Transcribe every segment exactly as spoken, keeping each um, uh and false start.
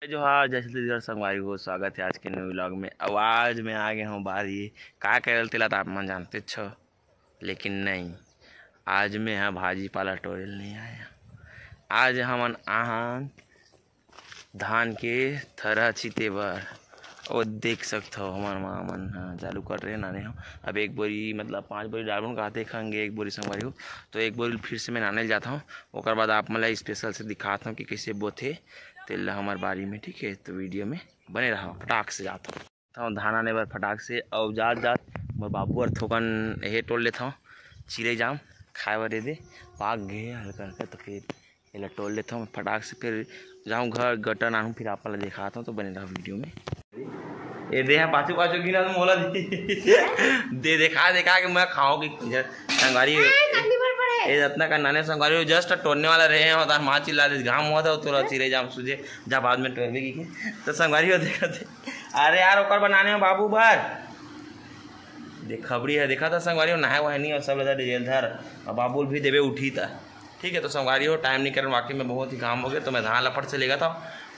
जोहार, जय छत्तीसगढ़ संगवारी हो, स्वागत है आज के नए vlog में। अब आज मैं आ गया हूँ बारी, का करल तेला तो आप मन जानते छो, लेकिन नहीं, आज मैं हा भाजी पाला टोरेल नहीं आया। आज हमन आहान धान के थरहा छीते बर। ओ देख सकथव, हमर माँ मन ह चालू कर रहे नाने हो। अब एक बोरी, मतलब पाँच बोरी डालबो न कहा, देखंगे एक बोरी संगवारी हो, तो एक बोरी फिर से मैं नाने ल जात हूँ। ओकर बाद आप मन ला special से दिखात हूँ कि कैसे बोथे तेल ला हमर बारी में, ठीक है। तो video में बने रहा, फटाक से जात हूँ। धान आने बर फटाक से, अउ जात जात मोर बाबू बर थोकन हे टोर लेथव, चिरई जाम खाए बर दे दे, पाक गे हल्का हल्का, तो फिर एला टोर लेथव मैं फटाक से, फिर जाऊँ घर, गटर आनहूँ, फिर आप ला दिखात हूँ, तो बने रहा video में। ए दे हा पाछू पाछू गिना तो मोला दे, दे देखा देखा के मैं खाऊं कि संगवारी। ए, रतना का नाने संगवारी just टोरने वाला रहे हैं, और माँ चिल्ला दे, घाम हुआ था, तोला चिरई जाम सूझे, जा बाद में टोरबे की के। तो संगवारी हो देखा थे, अरे यार, ओकर बनाने में बाबू बर देख खबड़ी है, देखा था संगवारी हो, नहाए वहाए नहीं, और सब लगा डीजल धर, और बाबू भी देवे उठी था। ठीक है, तो संगवारी हो, टाइम नहीं करन, वाकई में बहुत ही काम हो गया, तो मैं धान लपट से लेगा था,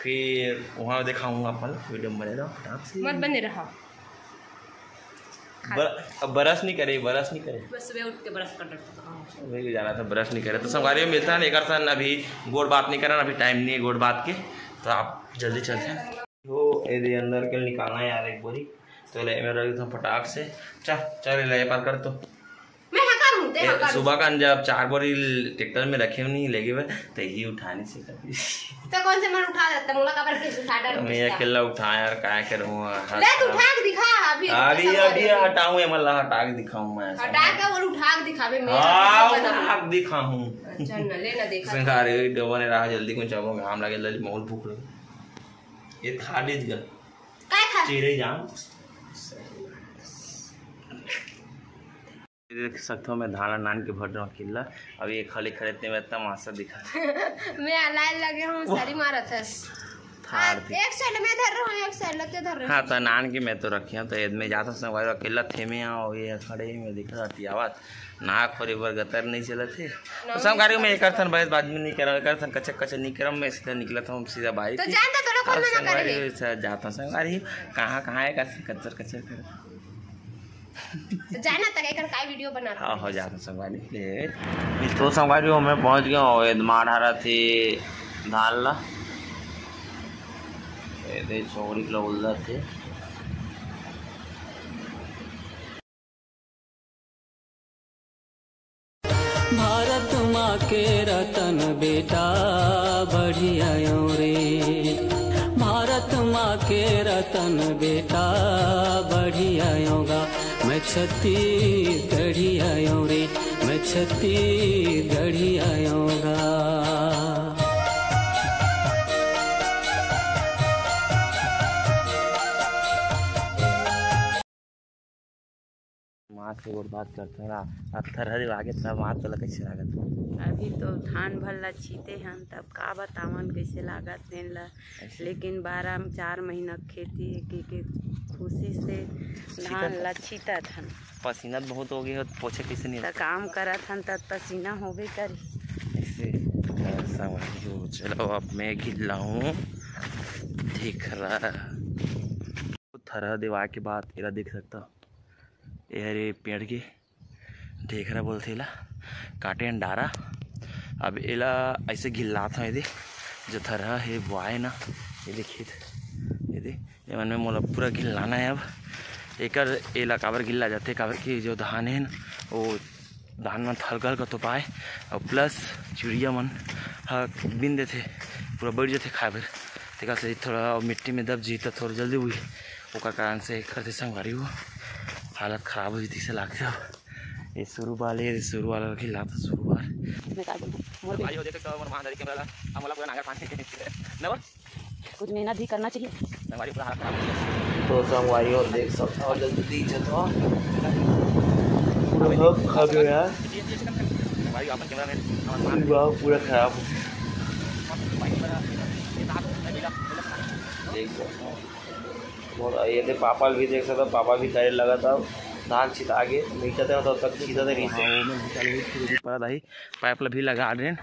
फिर वहाँ दिखाऊंगा अपन video में, बने रहो फटाक से। मत बने रहा। बर-, अब brush नहीं करे, brush नहीं करे। बस सुबह उठ के brush कर लेता हूँ। वही जाना था, brush नहीं करे। तो संगवारी हो, मिलता है एक सन, अभी गोड़ बात नहीं करना, अभी टाइम नहीं है गोड़ बात के, तो आप जल्दी चलते हैं। हो, ए दे अंदर के निकालना है यार एक बोरी, तो ले मैं रख देता हूँ फटाक से। चल, चल, ले पार कर तो। मैं हकार हूँ, ते ए, हकार हूँ। सुबह का जब चार बोरी ट्रैक्टर में रखे हुए नहीं लेगे हुए, तो ही उठाने से कभी। तो कौन से मन उठा देता, मोला काबर के उठा डाल मैं दिखता। अकेला उठा यार, काय करूँ, हाथ ले, तू खराब। उठा के दिखा, अभी अभी, सब अभी बोरी। हटाऊँ, ये मला हटा के दिखाऊँ मैं ऐसा। हटा के बोल, उठा के दिखावे, मैं हाँ, video बनाऊँ। उठा के दिखाऊँ। अच्छा, न ले ना, देखा संगवारी हो, डोबा ने रहा, जल्दी कुछ अब घाम लगे, लली बहुत भूख लगे। ये खा लीजिएगा। काय खा? चिरई जाम। देख सकथो, मैं धान ला नान के भर रहा हूँ किल्ला। अब ये खले खले ते में तमाशा दिखा। मैं अलाय लगे हूँ, सारी मारत हस। थार दी। एक side में धर रहा हूँ, एक side लते धर रहा हूँ। हाँ, तो नान के मैं तो रखे हूँ, तो एद में जाता संगवारी अकेला थे में आओ, ये खड़े ही में दिखा रहा थी आवाज। ना खोरे बर गतर नहीं चलत हे। तो संगवारी हो, मैं एकर थन बहस बात में नहीं करम, एकर थन कचर कचर नहीं करम, मैं सीधा निकलत हूँ सीधा बारी तो थी। जानता तो लोग और मना संगवारी करे। हो, जाता हूँ संगवारी हो, कहाँ कहाँ एकर थन कचर कचर कर। तो जाना तक एकर काय video बना हाँ, हो जाता संगवारी। ए, तो संगवारी हो, मैं पहुँच गया हूँ, ये मार हरा थे धान ला। ये दे छोकरी के लोग उल्लर थे। भारत माँ के रतन बेटा बढ़िया आयो रे, भारत माँ के रतन बेटा बढ़िया आयो गा, मैं छत्तीसगढ़ी आयो रे, मैं छत्तीसगढ़ी आयो गा। माँ से गोठ बात करते हैं ना, अब थरहा देवा के तब माँ तोला कैसे लागत? अभी तो धान भर ला छीते हन, तब का बतावन कैसे लागत तेन ला। ऐसे? लेकिन बारह चार महीना खेती है के, के खुशी से धान छीतत ला हन। छीतत हन। पसीना तो बहुत हो गया, पोछे कैसे नहीं त होता? काम करत हन त पसीना होबे करी। ऐसे, ऐसा वही हो। चलो अब मैं गिल्ला हूँ, दिख रहा। थरहा देवा के बाद एला देख सकता। ए हरे पेड़ के ढेखरा बोलथे एला, काटे हन डारा। अब एला ऐसे गिल्लात हन, एदे जो थरहा हे बोआए ना, एदे खेत, एदे, एमन में मोला पूरा गिल्लाना है। अब एकर एला काबर गिल्ला जाथे, काबर कि जो धान हे ना, वो धान में हल्का हल्का तो पाए, और plus चिड़िया मन ह बिन देथे, पूरा बैठ जाथे खाए बर, तेकर से थोड़ा मिट्टी में दब जी त थोड़ा जल्दी हुई, ओकर कारण से करथे संगवारी हो। हालत खराब हो जती से लागथे। अब ये शुरू वाले, ये शुरू वाला रखे लात शुरू वाला। मैं का बोलूं? मोर भाई हो देख सकते हो, मोर मान दादी कैमरा ला, अब मोला पूरा नागर पानी नवर कुछ मेहनत भी करना चाहिए। संगवारी पूरा हालत खराब हो गया। तो संगवारी हो देख सकते हो, जल्दी जल्दी चलते हो। पूरा हक खा गयो यार। संगवारी अपन कैमरा में हमारे पूरा खराब हो गया। देख सकते हो। और ये दे पापा भी देख सकते हो, पापा भी करे लगा था, धान छिता आगे, नीचे थे, तब तक छिता थे नीचे। हाँ, वो में भी चालू हुई, फिर भी परत आई, पाइप ला भी लगा देन।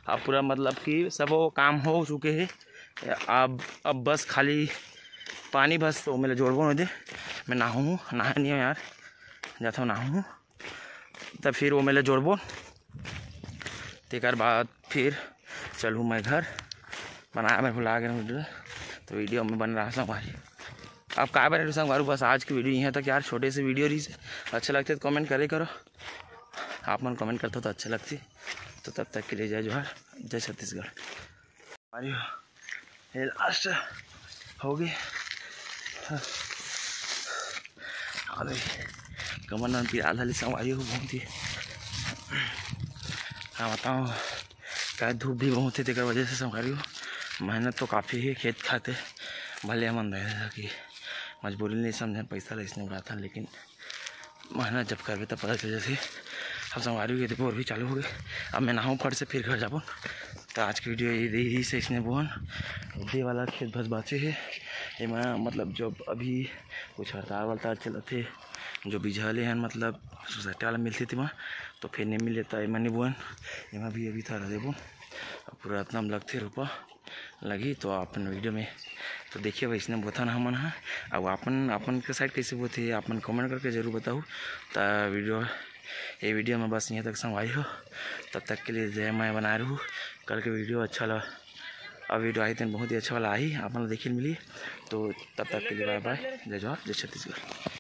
अब पूरा मतलब कि सब वो काम हो चुके हैं, अब अब बस खाली पानी बस, तो ओमे ला जोड़बो न दे। मैं नहाहूँ, नहाए नहीं हूँ यार, जाथों नहाहूँ, त फिर ओमे ला जोड़बो। तेकर बाद फिर चलहूँ मैं घर। बनाए मैं भुला गए वीडियो, तो वीडियो में बन रहा संगवारी। अब का बने संगवारी, बस आज की वीडियो यहाँ तक यार। छोटे से वीडियो रही, अच्छा लगते तो कमेंट करे करो, आप मन कमेंट करते हो तो अच्छा लगती। तो तब तक के लिए जय जोहार, जय छत्तीसगढ़। अरे ये लास्ट हो गए। अरे कमर में पीरा धालिस संगवारी हो बहुत ही। हाँ बताओ, का धूप भी बहुत है, तेकर वजह से संगवारी हो। मेहनत तो काफ़ी है खेत खाते, भले हमन दे कि मजबूरी नहीं समझे, पैसा ला इसने उड़ाता, लेकिन मेहनत जब करबे तब पता चल जाथे। अब संगवारी हो गए, देखो और भी चालू हो गए। अब मैं नहाऊँ फट से फिर घर जाबो। तो आज की वीडियो ये रही से इसने बोन दे वाला खेत भस बाचे है। एमा मतलब जब अभी कुछ हड़ताल वड़ताल चलत हे, जो बिजहा ले हन मतलब सोसाइटी वाला मिलथे तेमा, तो फिर नहीं मिले त एमा नहीं बोन। एमा भी अभी थोड़ा देबो, अब पूरा इतना लगथे रोपा लगी तो अपन वीडियो में तो देखिए वैसने बोथन हमन ह। अब अपन अपन के साइड कैसे बोथे, अपन कमेंट करके जरूर बताओ। त वीडियो ये वीडियो में बस यहाँ तक संगवारी हो, तब तक के लिए जय माँ बनाए रहू। कल के वीडियो अच्छा लगा, अब वीडियो आई तेन बहुत ही अच्छा वाला आई, अपन ला देखे मिली। तो तब तक के लिए बाय बाय, जय जोहार, जय छत्तीसगढ़।